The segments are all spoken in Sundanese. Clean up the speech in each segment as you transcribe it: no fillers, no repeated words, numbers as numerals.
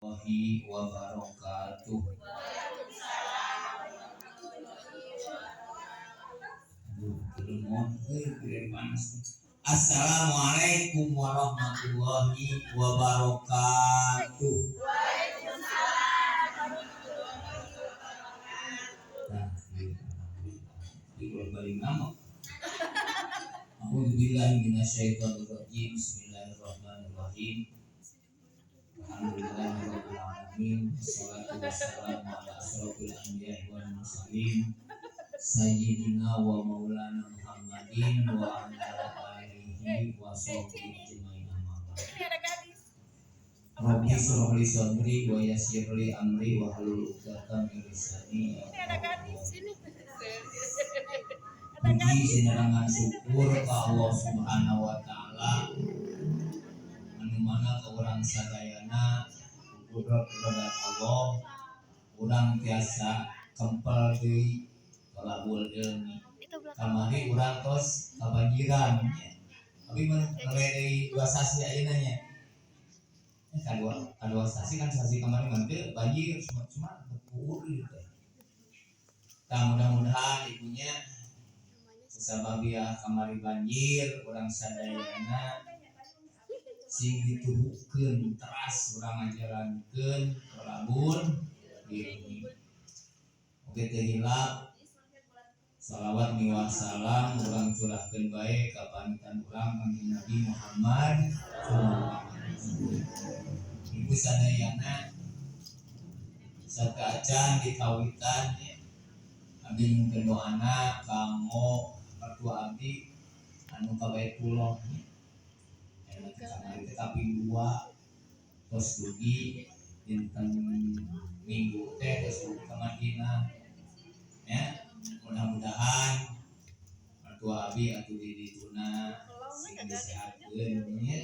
Wabarakatuh. Aduh, kelemon euy, panas. Assalamualaikum warahmatullahi wabarakatuh. Waalaikumsalam warahmatullahi wabarakatuh. Nah, ieu alhamdulillah. Balik nama. A'udzubillahi minasyaitonirrajim. Bismillahirrahmanirrahim. Alhamdulillahirabbil alamin. Wassalatu wassalamu ala asyrofil anbiya'i wal mursalin. Sayyidina wa maulana Muhammadin wa ala alihi wa sahbihi ajmain. Amma ba'd. Ini ada gadis. Rabbi shrah li sadri wa yassir li amri wa hlul 'uqdatam min lisani Ini ada gadis sini. Ada Puji gadis. Sinarengan syukur ka Allah Subhanahu wa Taala, anu mana ka urang sadayana kudrat-kudrat Allah urang tiasa kempel deui tolabul ilmi. Kamari urang tos kabanjiran nya, tapi mun mulai deui 2 sasi ayeuna nya. Eh, kadua sasi kan, sasi kamari mah teu banjir, cuma cuma teu teh. Tah, mudah-mudahan ibunya sababiah kamari banjir, urang sadayana sing dituhukeun teras urang ngajalankeun tolabul ilmi. Oke, teu hilap salawat miwah salam urang curahkeun bae ka panutan urang, Kanjeng Nabi Muhammad sallallahu alaihi wasallam. Ibu sadayana, sateuacan dikawitan nya, abdi nyungkeun doana kanggo mertua abdi anu ka Baitullah nya. Aya kamari teh kaping 2 tos dugi dinten Minggu teh, tos dugi ka Madinah ya. Mudah-mudahan mertua abi atuh di dituna sing disehatkeun nya,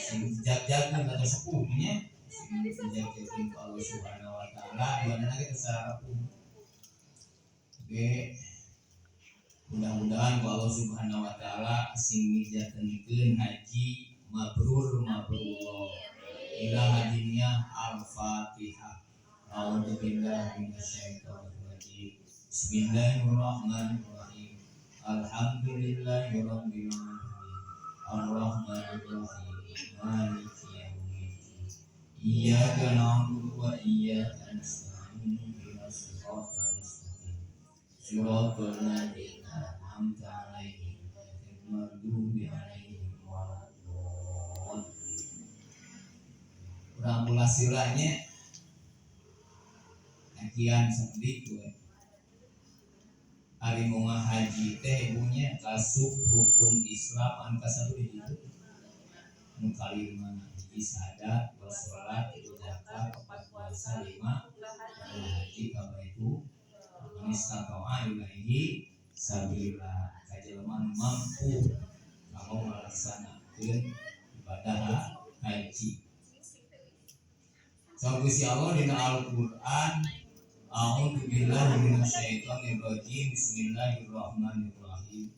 sing jag-jagkeun atau sepuh nya, sing dijag-jagkeun ku Allah Subhanahu wa Taala, duanana ge teu sarapuh. Oke, mudah-mudahan ku Allah Subhanahu wa Taala sing mijatenkeun haji mabrur mabrurullah ila hadiniyah. Al-Fatihah. A'udzu billahi minasyaitonir rajim. Bismillahirrahmanirrahim. Alhamdulillahirabbil alamin. Arrahmanirrahim. Maliki yaumiddin. Iyyaka na'budu wa iyyaka nasta'in. Ihdinas siratal mustaqim. Siratal ladzina an'amta 'alaihim ghairil maghdubi 'alaihim waladdallin. Urang ulas heula nya. Kajian sakedik we. Ari munggah haji teh ibunya kasup rukun Islam anu kasatu di ditu. Anu kalima: hiji syahadat, dua salat, tilu zakat, opat puasa, lima haji ka baitu man istata'a ilaihi sabila, ka jelema anu mampu kanggo ngalaksanakeun ibadah haji. Saur Gusti Allah dina Al-Qur'an, A'udzu billahi minasyaitonir rajim. Bismillahirrahmanirrahim.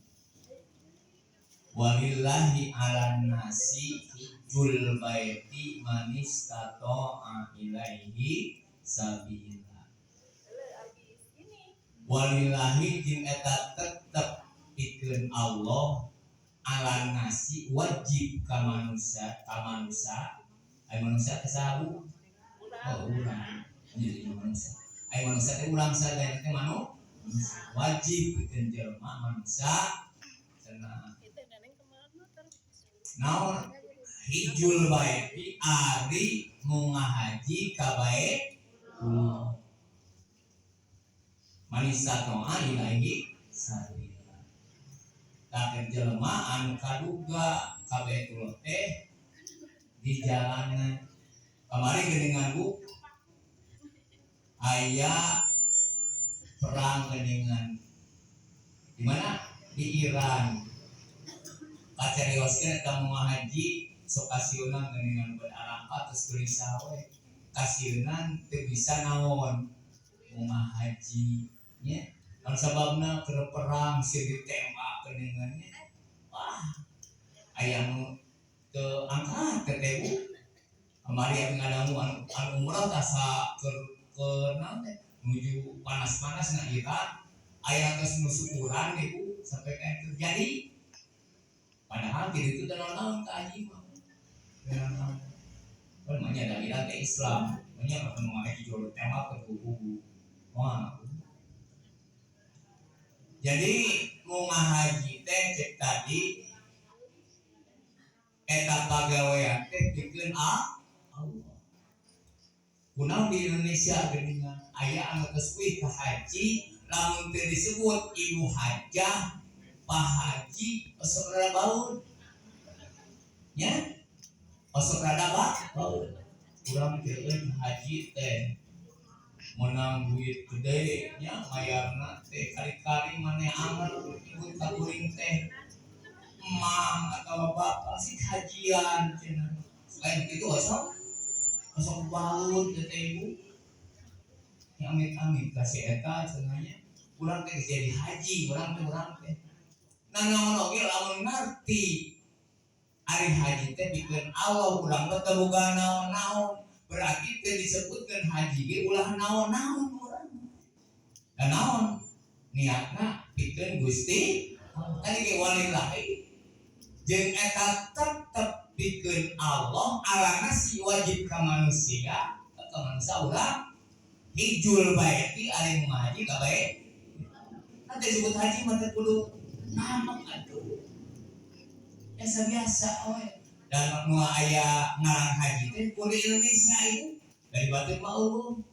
Walillahi 'alan nasi hijjul baiti man istata'a ilaihi sabila. Walillahi jeung eta tetep pikeun Allah, 'alan nasi wajib ka manusia, ka manusia. Ai manusia teh saha? Oh, urang. Jadi manusia. Ai manusia teh urang sadaya teh manusia. Wajib pikeun jelema manusia cenah. Naon? Hijjul baiti, ari munggah haji ka Baitullah. Man istata'a ilaihi sabila. Tah, jelema anu kaduga ka Baitullah teh di jalanan. Kamari geuningan, Bu, aya perang geuningan di mana? Di Iran. Kacarioskeun eta munggah haji sok kasieunna geuningan, berarangkat terus gelisah we, kasieunan teu bisa naon, munggah haji nya. Kan sababna keur perang, sieun ditembak geuningan nya. Wah, aya nu teu angkat teh, Bu. Kamari abi ngadangu anu anu umroh tasa keur keur naon teh menuju panas-panas na Iran, aya geus nu syukuran ibu sampai kayak terjadi. Padahal tidak itu teu naon ka haji mah. Teu naon. Kan mah nya da Iran teh Islam, nya mah nu haji jolo tembak ke kubu. Wah. Jadi mau ngahaji teh cek tadi eta pagawean teh pikeun Allah. Kunaon di Indonesia geuningan aya anu geus uih ka haji, lamun teu disebut ibu hajah, pak haji, osok rada baur. Nya? Osok rada baur. Urang teh euy haji teh menang duit gede nya, mayarna teh kali-kali maneh anger nyebut ka kuring teh emang atau bapak sih hajian cenah. Selain itu osok osok baur teh teh ibu. Ya amit-amit kasih eta cenah nya. Urang teh jadi haji, urang teh urang teh. Nah, naon oge lamun ngarti ari haji teh pikeun Allah, urang mah teu boga naon-naon. Berarti teh disebutkeun haji ge ulah naon-naon urang. Da naon? Niatna pikeun Gusti Allah. Tadi ge walillahi jeung eta tetep pikeun Allah, alana si wajib ka manusia, ka manusia urang hijul baiti ari nu haji ka bae. Nanti disebut haji mah teh kudu naon atuh. Biasa-biasa we. Dan nu aya ngaran haji teh kudu Indonesia itu dari batur mah eueuh.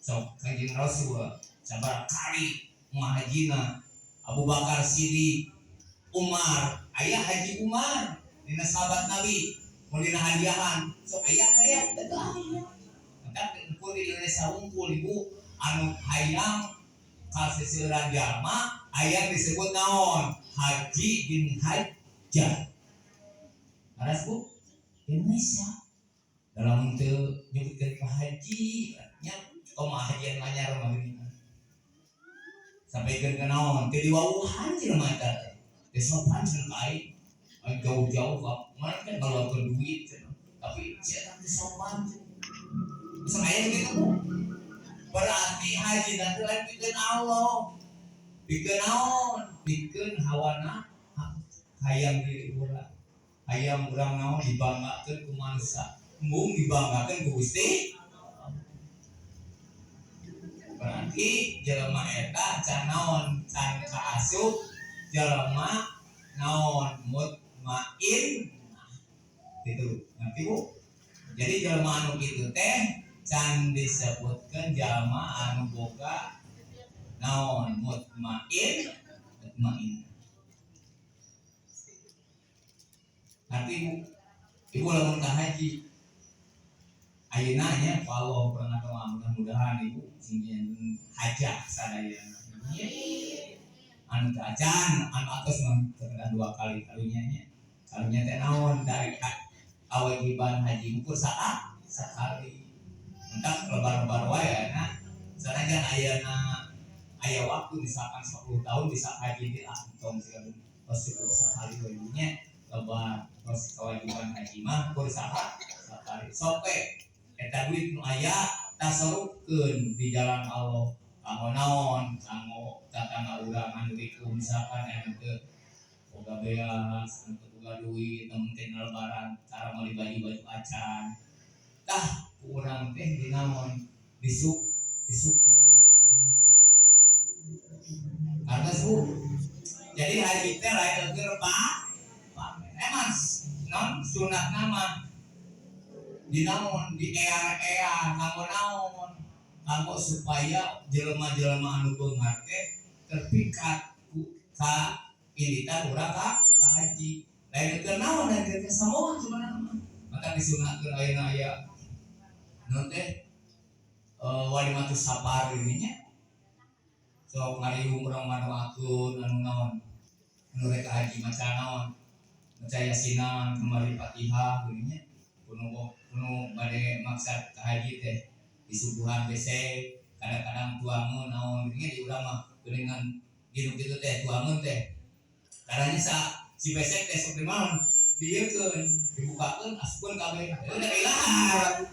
Sok Kanjeng Rasul sabaraha kali ngahajina Abu Bakar Siddiq, Umar, aya Haji Umar dina sahabat Nabi mun dina hadiahan sok aya aya teu aya. Maka kudu di Indonesia wungkul ibu anu hayang ka seseueuran jalma aya disebut naon haji bin hajjah. Aras bu Indonesia dalam teu nyebutkeun ka haji nya kumaha hajian manyar mah geuning. Sampaikan ke naon teu diwawuhan jelema eta teh. Teu sopan cenah ka aing. Aing jauh-jauh ka mana kan ngaluarkeun duit cenah. Tapi si eta teu sopan cenah. Bisa aya gitu bu. Berarti haji nanti lain pikeun Allah. Pikeun naon? Pikeun hawana hayang diri urang. Hayang urang naon dibanggakeun ku manusia. Embung dibanggakeun ku Gusti. Berarti jelema eta can naon can kaasup jelema naon mutmain gitu. Ngerti bu? Jadi jelema anu kitu teh can disebutkeun jelema anu boga naon mutmain mutmain. Ngerti bu? Ibu lamun ka haji ayeuna nya kalau pernah doa mudah-mudahan ibu sing hajah sadayana. Anu teu acan anu atos mah terkena dua kali karunya nya. Karunya teh naon dari kewajiban haji ukur saat sekali. Entah lebar-lebar wae ayeuna sanajan ayeuna aya waktu misalkan 10 tahun bisa haji di ah tong sih tos cukup sekali we nya lebar tos kewajiban haji mah ukur saat sekali. Sok we eta duit nu aya tasarufkeun di jalan Allah kanggo naon kanggo tatangga urang anu riku misalkan anu teu boga beas anu teu boga duit nu penting lebaran cara meuli baju-baju acan tah urang teh dinaon disuplai urang karena bu jadi haji teh lain keur pamer emang non sunat nama dinaon di ea-ea kanggo naon kanggo supaya jelema-jelema anu beunghar teh terpikat ku ka ilitan urang ka haji lain keur naon lain keur samoan sebenarnya mah maka disunatkeun ayeuna aya naon teh walimatus safar ini nya sok ngariung urang ngadoakeun anu naon anu rek haji maca naon maca yasinan kembali Fatihah geuning nya kuno kuno bade maksad ka haji teh disuguhan bese kadang-kadang tuangeun naon geuning di urang mah geuningan hidup kitu teh tuangeun teh karena sa si besek teh sok di naon Dieukeun, dibukakeun, asupkeun kabeh. Udah ilahar.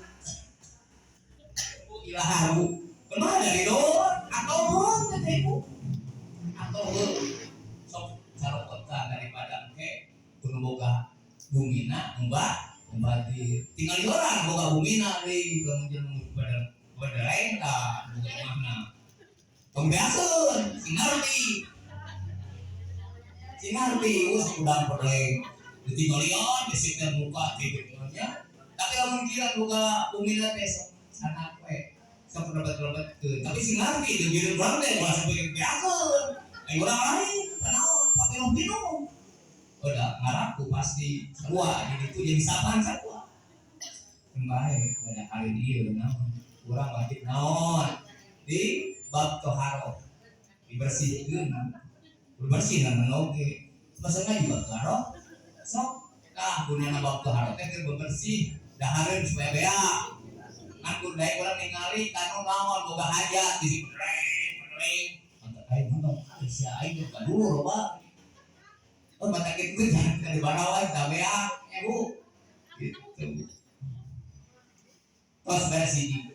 Bu, ilahar, Bu. Kemana dari don? Atau heuh teh, Ibu. Atau heuh. Sok sarokotan daripada engke kudu boga bumina umbah umbah di tinggal di orang boga bumina deui, lamun jelema pada pada lain tah boga imahna. Tong beakeun, sing ngarti. Sing ngarti, us udang podeng. Ditinggalian besik teh muka gitu nya. Tapi lamun kira boga bumina teh sok sanak we. Sok rebet-rebetkeun. Tapi sing ngarti jeung diri urang teh ulah sampai beakeun. Ai urang lain, kanaon, papinuh-pinuh. Udah ngaraku pasti sarua jadi itu jadi sapan sarua. Kan bae pada kali dia naon. Urang wajib naon di bab toharoh dibersihkeun. Bersih naon oge. Masa ngaji bab toharoh? Sok tah gunana bab toharoh teh keur bebersih dahareun supaya beak. Kan kudu daek urang ningali kanu naon boga hajat di pereng pereng. Mantap aing mantap kali sia aing teh dulu loba. Oh, mata gitu jangan dari bawah tak beak, ya Bu. Gitu. Terus beres hiji.